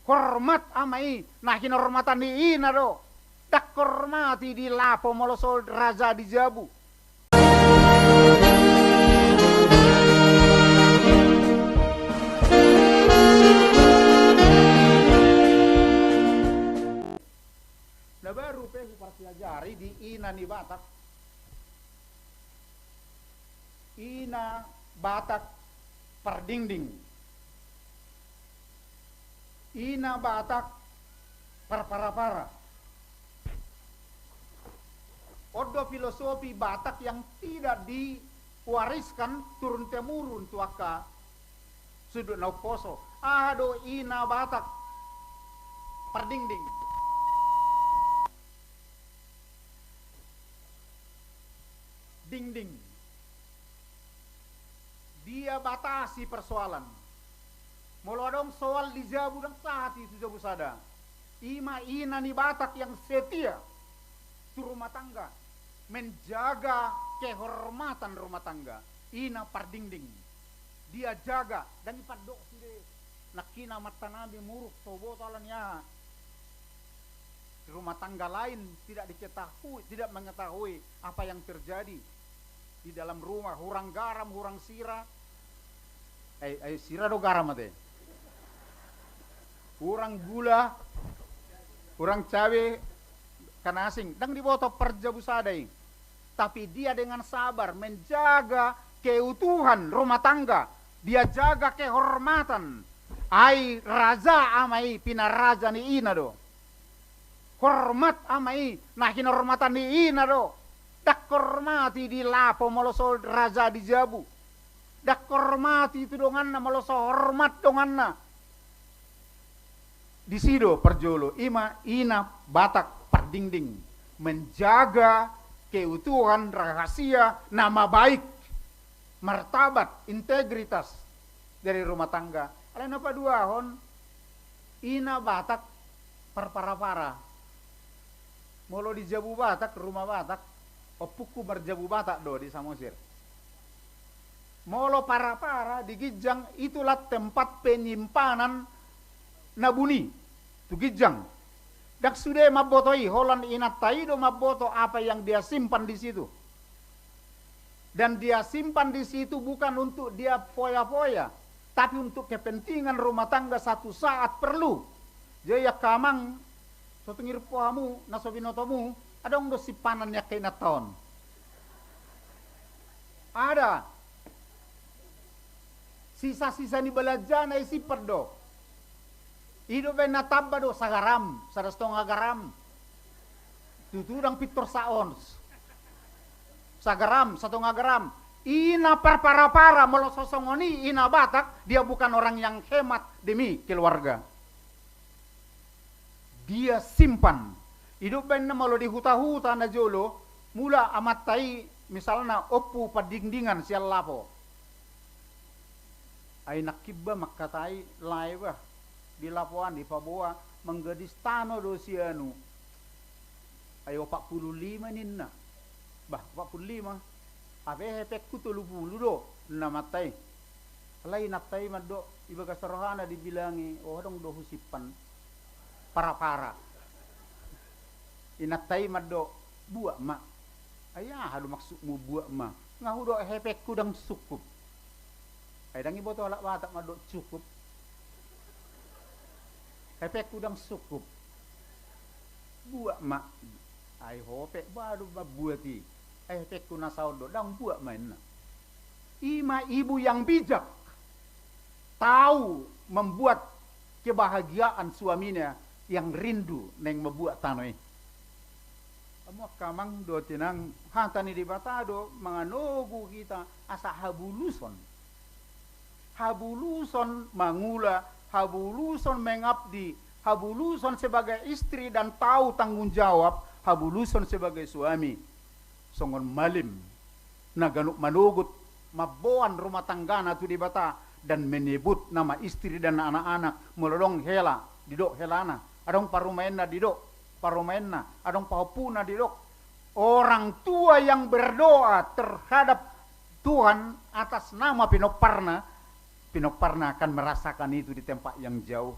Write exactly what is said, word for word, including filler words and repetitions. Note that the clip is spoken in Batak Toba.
Hormat ama i, na hinormatan ni ina do. Ndang hormati di lapo molo so raja di jabu. Na baru pe huparsiajari di ina ni Batak. Ina Batak pardingding. Ina Batak parparapara. On do filosofi Batak yang tidak diwariskan turun temurun tu angka sundut na umposo. Aha do ina Batak pardingding? Dingding. Dia batasi persoalan. Molo adong soal di jabu ndang sahat i tu jabu sada. I ma ina ni Batak yang setia tu rumah tangga, menjaga kehormatan rumah tangga. Ina pardingding. Dia jaga, ndang dipandok sude. Nangkin amantanami muruk, so boto ala ni aha. Rumah tangga lain tidak diketahui, tidak mengetahui apa yang terjadi di dalam rumah, hurang garam, hurang sira. Eh, eh, sira do garam ate. Hurang gula, hurang cabe, ikan asing. Ndang diboto parjabu sada i. Tapi dia dengan sabar menjaga keutuhan rumah tangga. Dia jaga kehormatan. Ai raja ama i, pinaraja ni ina do. Hormat ama i, na hinormatan ni ina do. Ndang hormati di lapo molo so raja di jabu. Ndang hormati tu donganna molo so hormat donganna. Disi do parjolo, i ma ina Batak pardingding, menjaga keutuhan rahasia nama baik, martabat, integritas dari rumah tangga. Alai na paduahon, ina Batak parparapara. Molo di jabu Batak, rumah Batak, ompungku marjabu Batak do di Samosir. Molo parapara di ginjang, itulah tempat penyimpanan na buni tu ginjang. Ndang sude mamboto i, holan inanta i do mamboto apa yang dia simpan di situ. Dan dia simpan di situ bukan untuk dia foya-foya, tapi untuk kepentingan rumah tangga satu saat perlu. Jadi angka amang, so tung irumpu hamu, na so binotomu, adong do simpanan ni angka inanta on. Ada. Sisa-sisa ni balanjana i simpan do. I do baen na tamba do, sagaram, sada satonga garam. Tutu ndang pintor saons. Sagaram, satonga garam. Ina parpara-para, molo so songon i ina Batak, dia bukan orang yang hemat demi keluarga. Dia simpan. I do baen na molo di huta-huta na jolo, mula amanta i, misalna, ompu pandingdingan sian lapo. Ai nangkin ba mangkatai lae ba, di lapoan dipaboa manggadis tano do si anu. Ai opat pulu lima ninna. Bah, opat pulu lima. Hape hepengku tolu pulu do, ninna amanta i. Alai inanta i mandok, i bagas rohana dibilangi, oh, adong do husimpan. Parapara. Inanta i mandok, buat ma. Ai aha do maksudmu buat ma? Nga hudok hepengku ndang sungkup. Ai ndang diboto halak Batak mandok cukup. Hepengku ndang sungkup. Buat ma. Ai hope ba do mambuat i. Ai hepengku na saon do, ndang buat ma inna. I ma ibu yang bijak. Tahu membuat kebahagiaan suaminya yang rindu naeng mambuat tano i. Hamu angka amang dohot inang, hata ni Debata do manganogu hita asa habuluson. Habuluson mangula, habuluson mengabdi, habuluson sebagai istri dan tahu tanggung jawab, habuluson sebagai suami. Songon malim na ganup manogot, mamboan rumah tanggana tu Debata, dan menyebut nama istri dan anak-anak, molo adong hela, didok helana, adong parumaenna, didok parumaenna, adong pahompuna, didok. Orang tua yang berdoa terhadap Tuhan atas nama pinomparna, pinomparna akan merasakan itu di tempat yang jauh.